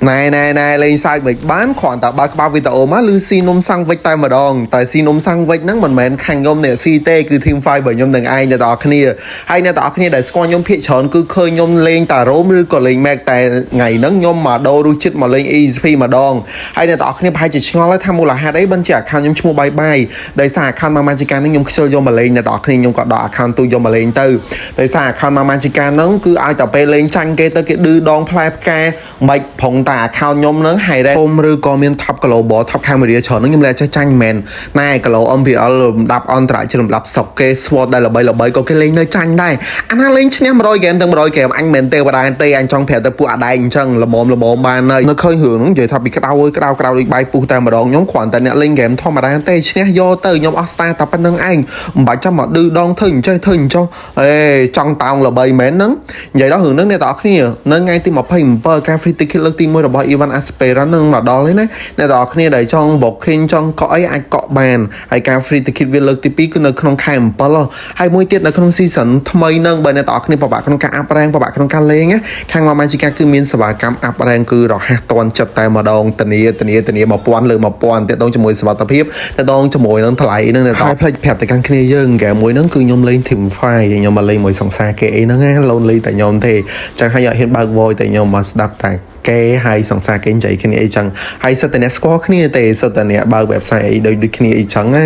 ណែណែណែលេងសើចមិនបានគ្រាន់តែបើកក្បាលវីដេអូមកឬស៊ីនំសាំងវិចតែម្ដងតែស៊ីនំសាំងវិចហ្នឹងមិនមែនខាងខ្ញុំអ្នកស៊ីទេគឺ Team 5របស់ខ្ញុំនឹងឯងអ្នកទាំងអស់គ្នាហើយអ្នកទាំងអស់គ្នាដែលស្គាល់ខ្ញុំភាគច្រើនគឺឃើញខ្ញុំលេងតារ៉ូមឬក៏លេង Mac តែថ្ងៃហ្នឹងខ្ញុំមកដូររសជាតិមកលេង EXP ម្ដងហើយអ្នកទាំងអស់គ្នាប្រហែលជាឆ្ងល់ហើយថាមូលហេតុអីបានជា account ខ្ញុំឈ្មោះបាយបាយដោយសារ account ម៉ាម៉ាជីកាហ្នឹងខ្ញុំខ្ជិលយកមកលេងអ្នកទាំងអស់គ្នាខ្ញុំក៏ដក account ទូយកមកលេងទៅដោយសារ account ម៉ាម៉ាជីកាហ្នឹងគឺឲ្យតែពេលលេងចាញ់គេទៅគេឌឺដងផ្លែផ្កាមិនប្រងតា account ខ្ញុំហ្នឹងហើយដែរធំឬក៏មាន top global top camera ច្រើនហ្នឹងខ្ញុំលែងចេះចាញ់មែនណែ គីឡូ MPL លំដាប់អន្តរជាតិលំដាប់ស្រុកគេ SWOT ដែលល្បីល្បីក៏គេលេងនៅចាញ់ដែរអាណាលេងឈ្នះ100 game ទាំង100 game អញមិនមែនទេវតាទេអញចង់ប្រាប់ទៅពួកអាដែងអញ្ចឹងល្មមល្មមបានហើយនៅឃើញរឿងហ្នឹងនិយាយថាពីក្តៅអើយក្តៅក្តៅដូចបាយពុះតែម្ដងខ្ញុំគ្រាន់តែអ្នកលេង game ធម្មតាទេឈ្នះយកទៅខ្ញុំអស់ star តែប៉ុណ្្នឹងឯងមិនបាច់ចាំមកឌឺដងធ្វើអញ្ចេះធ្វើអញ្ចោះអេចង់តោងល្បីមែនហ្នឹងនិយាយដល់រឿងហ្នឹងអ្នកទាំងអស់គ្នានៅថ្ងៃទី27ការ free ticket លើកទី1របស់ Ivan Aspera នឹងមកដល់ហើយណាអ្នកទាំងអស់គ្នាដែលចង់ booking ចង់កក់អីអាចកក់បានហើយការ free ticket វាលើកទី2គឺនៅក្នុងខែ7ហើយមួយទៀតនៅក្នុង season ថ្មីហ្នឹងបើអ្នកទាំងអស់គ្នាពិបាកក្នុងការ up rank ពិបាកក្នុងការលេងណាខាង Mama Chica គឺមានសេវាកម្ម up rank គឺរហ័សទាន់ចិត្តតែម្ដងធានាធានាធានា1000លើ1000ទាក់ទងជាមួយសុវត្ថិភាពទាក់ទងជាមួយនឹងថ្លៃហ្នឹងអ្នកទាំងហើយផ្លេចប្រាប់ទៅកាន់គ្នាយើងហ្គេមមួយហ្នឹងគឺខ្ញុំលេង team fight ខ្ញុំមកលេងមួយសង្សារគេអីហ្នឹងណា lonely តែខ្ញុំទេចឹងហើយអត់ហ៊ានបើក voice តែខ្ញុំមកស្ដាប់តែគេហើយសង្សារគេនិយាយគ្នាអីចឹងហើយសិតតែអ្នកស្គាល់គ្នាទេសិតតែអ្នកបើក website អីដូចដូចគ្នាអីចឹងណា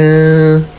។